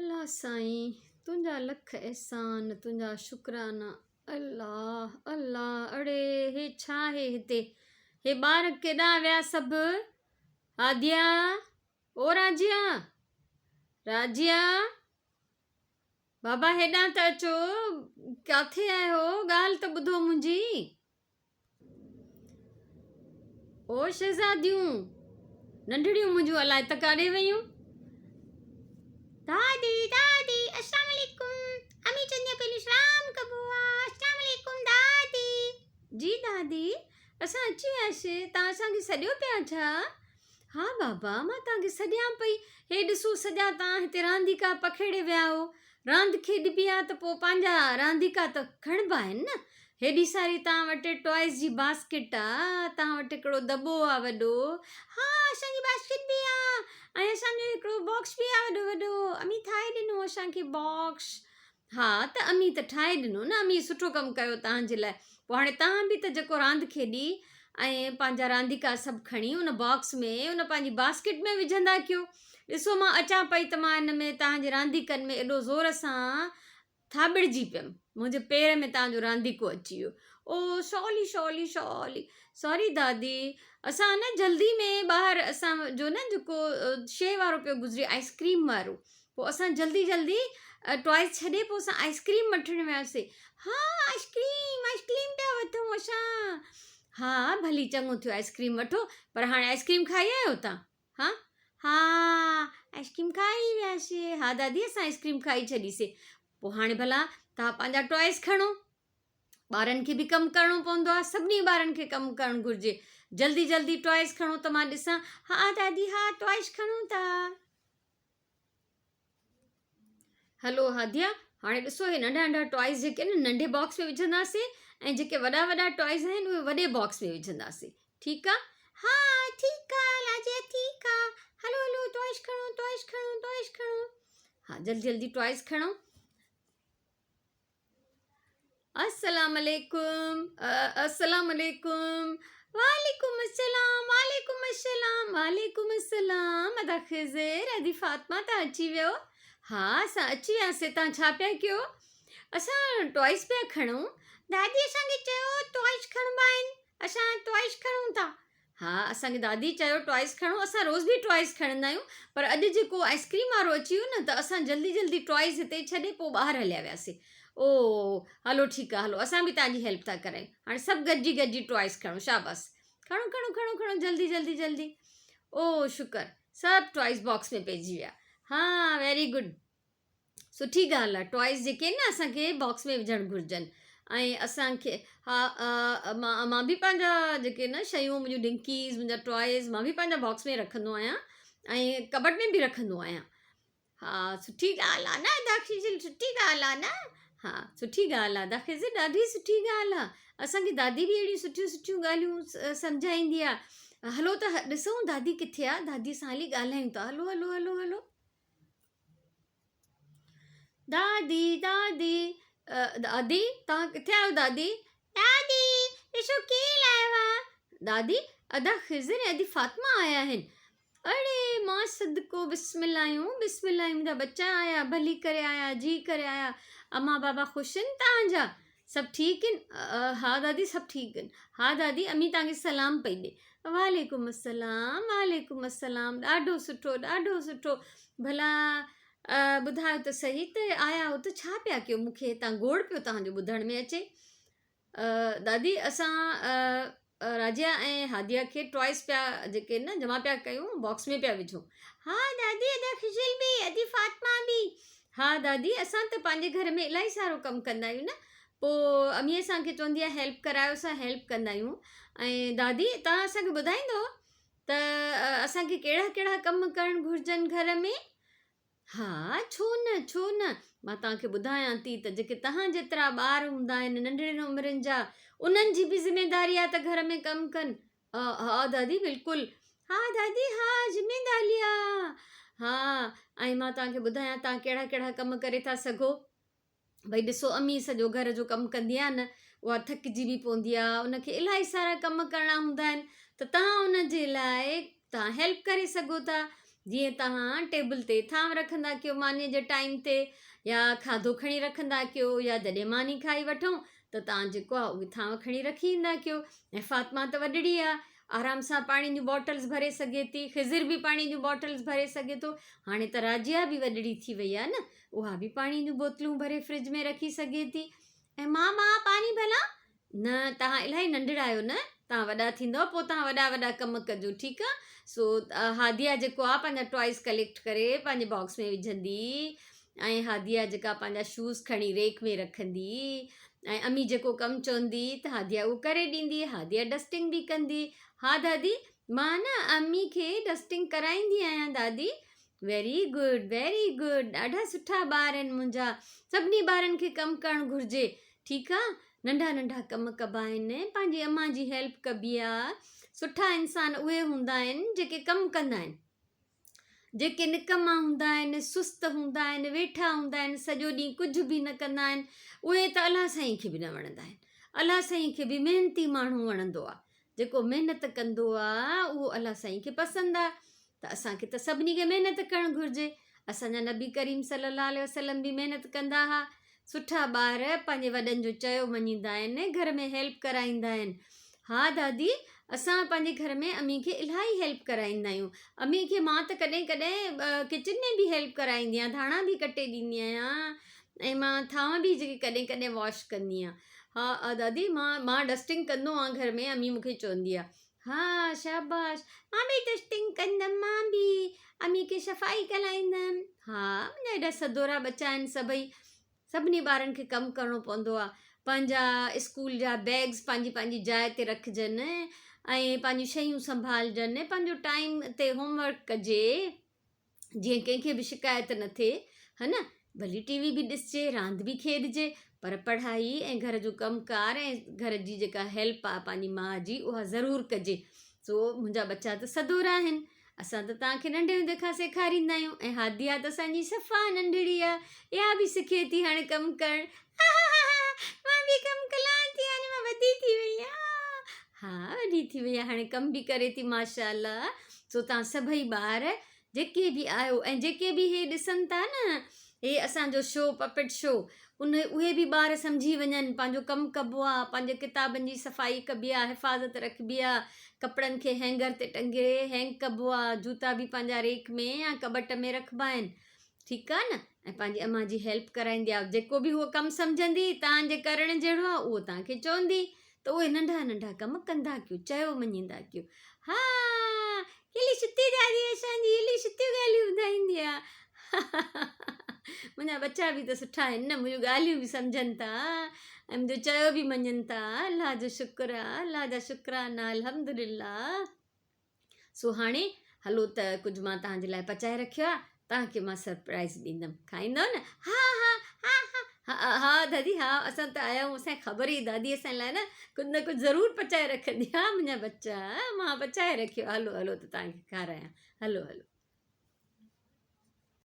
الله سائين تنهنجا لک احسان تنهنجا شڪرانا الله الله اڙي هي ڇا آهي هتي هي ٻار ڪيڏانهن ويا سڀ هاديا او راجيا راجيا بابا هيڏانهن ته اچو ڪاٿي آهيو ڳالهه ته ٻڌو منهنجي او شهزاديون ننڍڙيون منهنجون الائي ته ڪاڏي ويون. دادي دادي اسلام عليڪم امي چوندي پهريون سلام ڪبو آ اسلام عليڪم دادي. جي دادي اسان اچي وياسي توهان اسان کي سڏيو پيا ڇا؟ ها بابا مان توهان کي سڏيان پئي. هي ڏسو سڄا توهان هتي رانديڪا پکيڙي ويا آهيو. راند کيڏبي آ ته پوء پنهنجا رانديڪا ته کڻبا آهن نه. هيڏي ساري توهان وٽ ٽوائز جي باسڪيٽ آ، توهان وٽ هڪڙو دٻو آ وڏو. ها اسان جي باسڪيٽ به آ ۽ اسان جو هڪڙو باڪس به آ وڏو وڏو. امي ٺاهي ڏنو اسان کي باڪس. ها ته امي ته ٺاهي ڏنو نه امي سٺو ڪم ڪيو توهان جي لاء پوء هاڻي توهان به ته جيڪو راند کيڏي ۽ پنهنجا رانديڪا سڀ کڻي ان باڪس ۾ ان پنهنجي باسڪيٽ ۾ وجهندا ڪيو ڏسو مان اچان پئي ته مان ان ۾ توهان جي رانديڪن ۾ ايڏو زور سان ٿاٻڙجي پيم منهنجي پير ۾ توهان جو رانديڪو اچي ويو او سولي سولي سولي سوري دادي اسان نه جلدي ۾ ٻاهر اسان جو نه جيڪو شي وارو پيو گذري آئس ڪريم وارو پوء اسان جلدي جلدي ٽوائز ڇڏي پوء اسان آئس ڪريم وٺڻ وياسي ها آئس ڪريم آئس ڪريم پيا وٺون اسان ها ڀلي چڱو ٿيو آئس ڪريم وٺو پر هاڻي آئس ڪريم کائي آيو تان ها ها آئس ڪريم کائي وياسي ها دادي اسان آئس ڪريم کائي ڇڏيسي پوء هاڻي ڀلا تان پنهنجا ٽوائز کڻو ٻارن کي به ڪم ڪرڻو پوندو آهي سڀني ٻارن کي ڪم ڪرڻ گهرجي جلدي جلدي ٽوائز کڻو ته مان ڏسان ها دادي ها ٽوائز کڻون ٿا هلو هاديا هاڻي ڏسو هي ننڍا ننڍا ٽوائز جيڪي آهن ننڍي باڪس ۾ وجهنداسين ۽ جيڪي وڏا وڏا ٽوائز آهن اهي وڏي باڪس ۾ وجهنداسين ٺيڪ آ ها ٺيڪ آ لاجيا ٺيڪ آ هلو هلو ٽوائز کڻو ٽوائز کڻو ٽوائز کڻو ها جلدي جلدي ٽوائز کڻو السلام عليڪم السلام عليڪم وعليڪم السلام وعليڪم السلام وعليڪم السلام ادا خضر ادي فاطمه تان اچي ويو ها اسان اچي وياسي تان ڇا پيا ڪيو اسان ٽوائس پيا کڻون دادي اسان کي چيو ٽوائس کڻبا آهن اسان ٽوائس کڻون ٿا ها اسان کي دادي چيو ٽوائس کڻو اسان روز به ٽوائس کڻندا آهيون پر اڄ جيڪو آئس ڪريم وارو اچي ويو نه ته اسان جلدي جلدي ٽوائس هتي ڇڏي پوء ٻاهر هليا وياسي او هلو ٺيڪ آهي هلو اسان به توهان جي هيلپ ٿا ڪرايون هاڻي سڀ گڏجي گڏجي ٽوائس کڻو شاباس کڻو کڻو کڻو کڻو جلدي جلدي جلدي او شڪر سڀ ٽوائس باڪس ۾ پئجي ويا ها ويري گڊ سٺي ڳالهه آهي ٽوائز جيڪي آهن نه اسان کي باڪس ۾ وجهڻ گهرجن ۽ اسان کي ها مان مان به پنهنجا جيڪي نه شيون منهنجون ڊنڪيز منهنجا ٽوائز مان به پنهنجا باڪس ۾ رکندو آهيان ۽ ڪٻٽ ۾ به رکندو آهيان ها سٺي ڳالهه آهي نه ادا خضر سٺي ڳالهه آهي نه ها سٺي ڳالهه آهي ادا خضر ڏاڍي سٺي ڳالهه آهي اسان کي دادي به اهڙيون سٺيون سٺيون ڳالهيون سمجهائيندي آهي هلو ته ڏسون دادي ڪٿي آهي دادي سان هلي ڳالهايون ٿا هلو هلو هلو هلو دادي دادي دادي توهان ڪٿي آهيو دادي دادي ڏسو ڪير آيو آ دادي ادا خضر ۽ ادي فاطمه آيا آهن اڙي مان صدقو بسم الله آهيون بسم الله آهيون منهنجا ٻچا آيا ڀلي ڪري آيا جي ڪري آيا اما بابا خوش آهن توهان جا سڀ ٺيڪ آهن ها دادي سڀ ٺيڪ آهن ها دادي امي توهان کي سلام پئي ڏي وعليڪم السلام وعليڪم السلام ڏاڍو سٺو ڏاڍو سٺو ڀلا ٻڌايو ته صحيح ته آيا آهيو ته ڇا پيا ڪيو مون کي هتان گوڙ پيو توهان جو ٻڌڻ ۾ اچي دادي اسان راجيا ۽ هاديا کي ٽوائس پيا جيڪي نه جمع پيا ڪيون باڪس ۾ پيا وجهون. ها دادي ادا خشل به ادي فاطمه به. ها دادي اسان ته پنهنجي گهر ۾ الاهي سارو ڪم ڪندا آهيون نه پوء امي اسان کي چوندي آهي هيلپ ڪرايو اسان هيلپ ڪندا آهيون ۽ دادي توهان اسان کي ٻڌائيندو ته اسان کي ڪهڙا ڪهڙا ڪم ڪرڻ گهرجن گهر ۾ ها، ڇو نه، ڇو نه، مان توهان کي ٻڌايان ٿي ته جيڪي توهان جيترا ٻار هوندا آهن ننڍڙين عمرين جا، انهن جي به ذميداري آهي ته گهر ۾ ڪم ڪن. ها دادي بلڪل. ها دادي ها ذميداري آ. ها ۽ مان توهان کي ٻڌايان توهان ڪهڙا ڪهڙا ڪم ڪري ٿا سگهو. ڀئي ڏسو امي سڄو گهر جو ڪم ڪندي آهي نه اها ٿڪجي به پوندي آهي ان کي الاهي سارا ڪم ڪرڻا هوندا آهن ته توهان ان جي لاء توهان هيلپ ڪري سگهو ٿا جيئن توهان ٽيبل تي ٿانء رکندا ڪيو مانيء جي ٽائيم تي يا کاڌو کڻي رکندا ڪيو يا جڏهن ماني کائي وٺون ته توهان جيڪو آهي اهي ٿانء کڻي رکي ايندا ڪيو ۽ فاطمه ته وڏڙي آهي آرام سان پاڻي جون باٽلز ڀري سگهي ٿي خضر به پاڻي جون باٽلز ڀري سگهي ٿو هاڻي ته راجيا به وڏڙي ٿي وئي آهي نه اها به پاڻي جون بوتلون ڀري فرج ۾ رکي سگهي ٿي ۽ مان مان پاڻي ڀلا نه توهان الاهي ننڍڙا آهيو نه توهان وڏا ٿيندؤ پوء توهان وڏا وڏا ڪم ڪجو ٺيڪ آ سو هاديه جيڪو آ پنهنجا ٽوائز ڪليڪٽ ڪري پنهنجي باڪس ۾ وجهندي ۽ هاديه جيڪا پنهنجا شوز کڻي ريڪ ۾ رکندي ۽ امي جيڪو ڪم چوندي ته هاديه اهو ڪري ڏيندي هاديه ڊسٽنگ به ڪندي ها دادي مان نه امي کي ڊسٽنگ ڪرائيندي آهيان دادي ويري گڊ ويري گڊ ڏاڍا سٺا ٻار آهن منهنجا سڀني ٻارن کي ڪم ڪرڻ گهرجي ٺيڪ آ ننڍا ننڍا ڪم ڪبا آهن پنهنجي امان جي هيلپ ڪبي آ سٺا انسان اهي هوندا آهن جيڪي ڪم ڪندا آهن جيڪي نڪما هوندا آهن سست هوندا آهن ويٺا هوندا آهن سڄو ڏينهن ڪجهه به نه ڪندا آهن اهي ته الله سائين کي به نه وڻندا آهن الله سائين کي به محنتي ماڻهو وڻندو آ جيڪو محنت ڪندو آ اهو الله سائين کي پسند آ ته اسان کي ته سڀني کي محنت ڪرڻ گهرجي اسان جا نبي ڪريم صلي الله عليه وسلم به محنت ڪندا ها سٺا ٻار پنهنجي وڏن جو چيو مڃيندا آهن گهر ۾ هيلپ ڪرائيندا آهن ها دادي اسان پنهنجي گهر ۾ امي کي الاهي هيلپ ڪرائيندا آهيون امي کي مان ته ڪڏهن ڪڏهن ڪچن ۾ به هيلپ ڪرائيندي آهيان ڌاڻا به ڪٽي ڏيندي آهيان ۽ مان ٿانو به جيڪي ڪڏهن ڪڏهن واش ڪندي آهيان ها دادي مان مان ڊسٽنگ ڪندو آهيان گهر ۾ امي مونکي چوندي آهي ها شاباش مان به ڊسٽنگ ڪندم مان به امي کي صفائي ڪرائيندم ها منهنجا ايڏا سدورا ٻچا آهن سڀئي سڀني ٻارن کي ڪم ڪرڻو پوندو آهي پنهنجا اسڪول جا بيگز پنهنجي پنهنجي جاء تي رکجن ۽ پنهنجون شيون سنڀالجن پنهنجو ٽائيم تي هوم ورڪ ڪجي جيئن ڪنهن کي به شڪايت نه ٿئي ها نه ڀلي ٽي وي به ڏسجي راند به کيڏجي پر پڙهائي ۽ گهر جو ڪم ڪار ۽ گهر جي جيڪا هيلپ آهي پنهنجي ماء جي اها ضرور ڪجي سو منهنجا ٻچا ته سدورا آهن اسان ته توهان کي ننڍي هوندي کان سيکاريندا آهيون ۽ هاديا ته اسان جي صفا ننڍڙي آهي اها به سکي ٿي هاڻي ڪم ڪرڻ مان به ڪم ڪلان ٿي هاڻي مان وڏي ٿي وئي آهيان ها وڏي ٿي وئي آهي هاڻي ڪم به ڪري ٿي ماشاء الله سو توهان سڀئي ٻار جيڪي به آهيو ۽ جيڪي به هي ڏسن ٿا نه هي اسان جو شو پپٽ شو ان اهي به ٻار سمجهي وڃن پنهنجو ڪم ڪبو آ پنهنجي ڪتابن جي صفائي ڪبي آ حفاظت رکبي آ ڪپڙن کي هينگر تي ٽنگي هينگ ڪبو آ جوتا به پنهنجا ريڪ ۾ يا ڪٻٽ ۾ رکبا آهن ٺيڪ آ نه ۽ پنهنجي امان جي هيلپ ڪرائيندي آ جيڪو به هو ڪم سمجهندي توهان جي ڪرڻ جهڙو آ اهو توهان کي چوندي ته اهي ننڍا ننڍا ڪم ڪندا ڪيو، چيو مڃيندا ڪيو. ها ڪيلي ڇتي دادي اسان جي الي ڇتيون ڳالهيون ٻڌائيندي آ. منهنجا ٻچا به ته سٺا آهن نه منهنجون ڳالهيون به سمجهن ٿا ۽ منهنجو چيو به مڃن ٿا. الله جو شڪر آ الله جا شڪرانا الحمدلله. سو هاڻي هلو ته ڪجهه مان توهان جي لاء پچائي رکيو آهي توهان کي مان سرپرائز ڏيندم کائيندؤ نه ها ها ها ها ها ها دادي ها اسان ته آيا آهيون اسان کي خبر هئي دادي اسان لاء نه ڪجهه نه ڪجهه ضرور پچائي رکندي ها منهنجا ٻچا مان پچائي رکيو هلو هلو ته توهان کي کارايان هلو هلو.